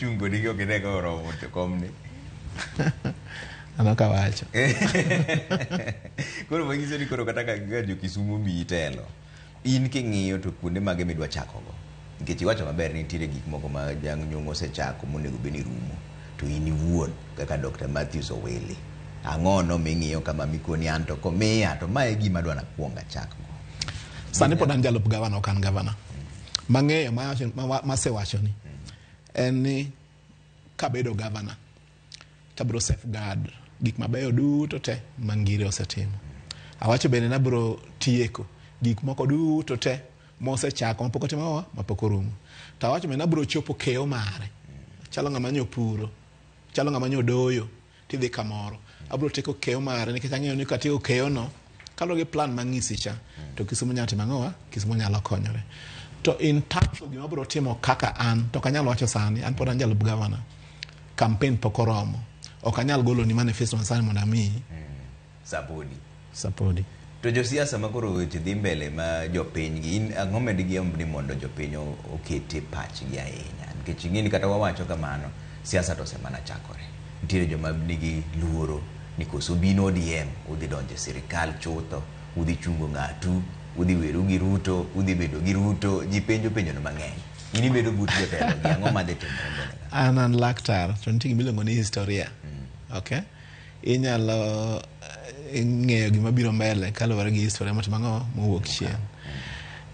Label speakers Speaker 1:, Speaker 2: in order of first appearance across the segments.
Speaker 1: Joma chung' kodi gi ok ine ka oromo to komni.
Speaker 2: An ok awacho.
Speaker 1: Koro manyiso ni koro kata ka jo Kisumu omiyi telo, in king'iyo to kuonde mage midwa chakogo? Nikech iwacho maber ni nitiere gik moko ma Jang' Nyong'o osechako monego bed ni rumo. To in iwuon kaka Dr. Matthews Owili, ang'ono ming'iyo kama mikoni an to komiya to mae e gima adwa nakuong achakgo.
Speaker 2: Sani pod an jalup gavana ok an gavana. Mang'eyo masewachoni en ni kabedo gavana tabro safeguard gik mabeyo duto te ma Ngire osetimo. Awacho bende ni abro tieko gik moko duto te mosechako mapok otimo ang'owa mapok orumo. To awacho bende ni abro chopo keyo mare. Chalo ng'ama nyo puro, chalo ng'ama nyo doyo tidhi kamoro. Abro tieko keyo mare nikech ang'eyo ni katieko keyo no kaluwore gi plan mang'isi cha to Kisumu nyalo timo ang'owa Kisumu nyalo konyore. To in terms of gima abro timo kaka an to ok anyal wacho sani an pod an jalup gavana. Campaign pok oromo. Ok anyal goloni manifesto ma sani mondo amiyi.
Speaker 1: Sapodi.
Speaker 2: Sapodi.
Speaker 1: To josiasa ma koro weche dhi mbele ma jopiny gi in ang'o ma digomb ni mondo jopiny oketie pachgi ahinya? Nikech ing'e ni kata wawacho kamano, siasa to osemana chakore. Nitiere joma nigi luoro ni koso bino ODM udhi donjo e sirikal chutho, udhi chungo ng'atu, udhi weru gi Ruto, udhi bedo gi Ruto. Ji penjo penjono mang'eny. In ibedo but jotelo gi, ang'o madhi timore mbele ka?
Speaker 2: An an laktar to nitie gima iluongo ni historia. Okay? Inyalo ng'eyo gima biro mbele kaluwore gi historia motimo ang'o mowuok chien.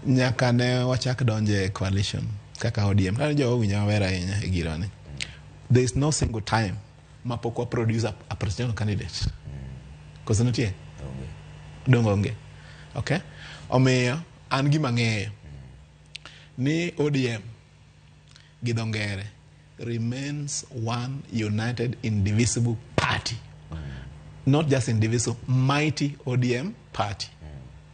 Speaker 2: Nyaka ne wachak donjo e coalition kaka ODM. Kane jowa owinja maber ahinya e gironi. There is no single time mapok wa produce a presidential candidate. Koso nitie?
Speaker 1: Onge.
Speaker 2: Dongo onge. Okay? Omiyo an gima ang'eyo ni ODM gi dho ngere remains one united indivisible party. Not just indivisible, mighty ODM party.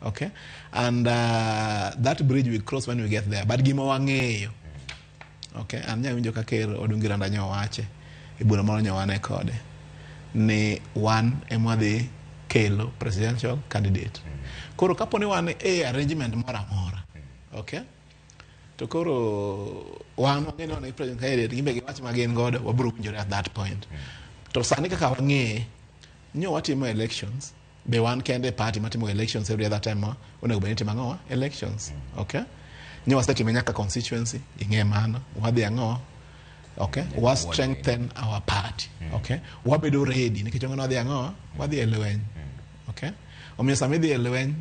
Speaker 2: Okay? And that bridge we cross when we get there. But gima wang'eyo. Okay? An nyawinjo ka ker Odungi Randa nyowache e bura moro nyowane kode ni wan ema wadhi kelo presidential candidate. Koro kapo ni wan e arrangement moro amora, okay? To koro wan wang'e ni wan gi president candidate, gin be giwach ma gin godo, wabiro winjore at that point. To sani kaka wang'eye, nyo watimo elections, be wan kende e party matimo elections every other time ma onego bed ni itimo ang'owa? Elections. Okay? Nyo wasetime nyaka constituency, ing'e mano, wadhi ang'owa? Okay? Wa strengthen our party. Okay? Wabedo ready nikech wang'e ni wadhi ang'owa? Wadhi e lweny. Okay? Omiyo sama idhi e lweny,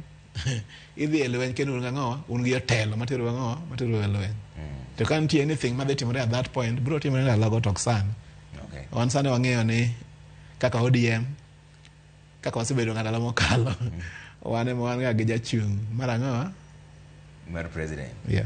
Speaker 2: idhi e lweny kendo un gang'owa? Un gi jotelo matero ang'owa? Matero e lweny. To ka nitie anything madhi timore at that point, biro timore ndalogo to ok sani.
Speaker 1: Okay.
Speaker 2: Wan sani wang'eyo ni kaka ODM, kaka wasebedo ndalo mokalo, wan ema wan ga gi jachung' mar ang'owa?
Speaker 1: Mar president.
Speaker 2: Yeah.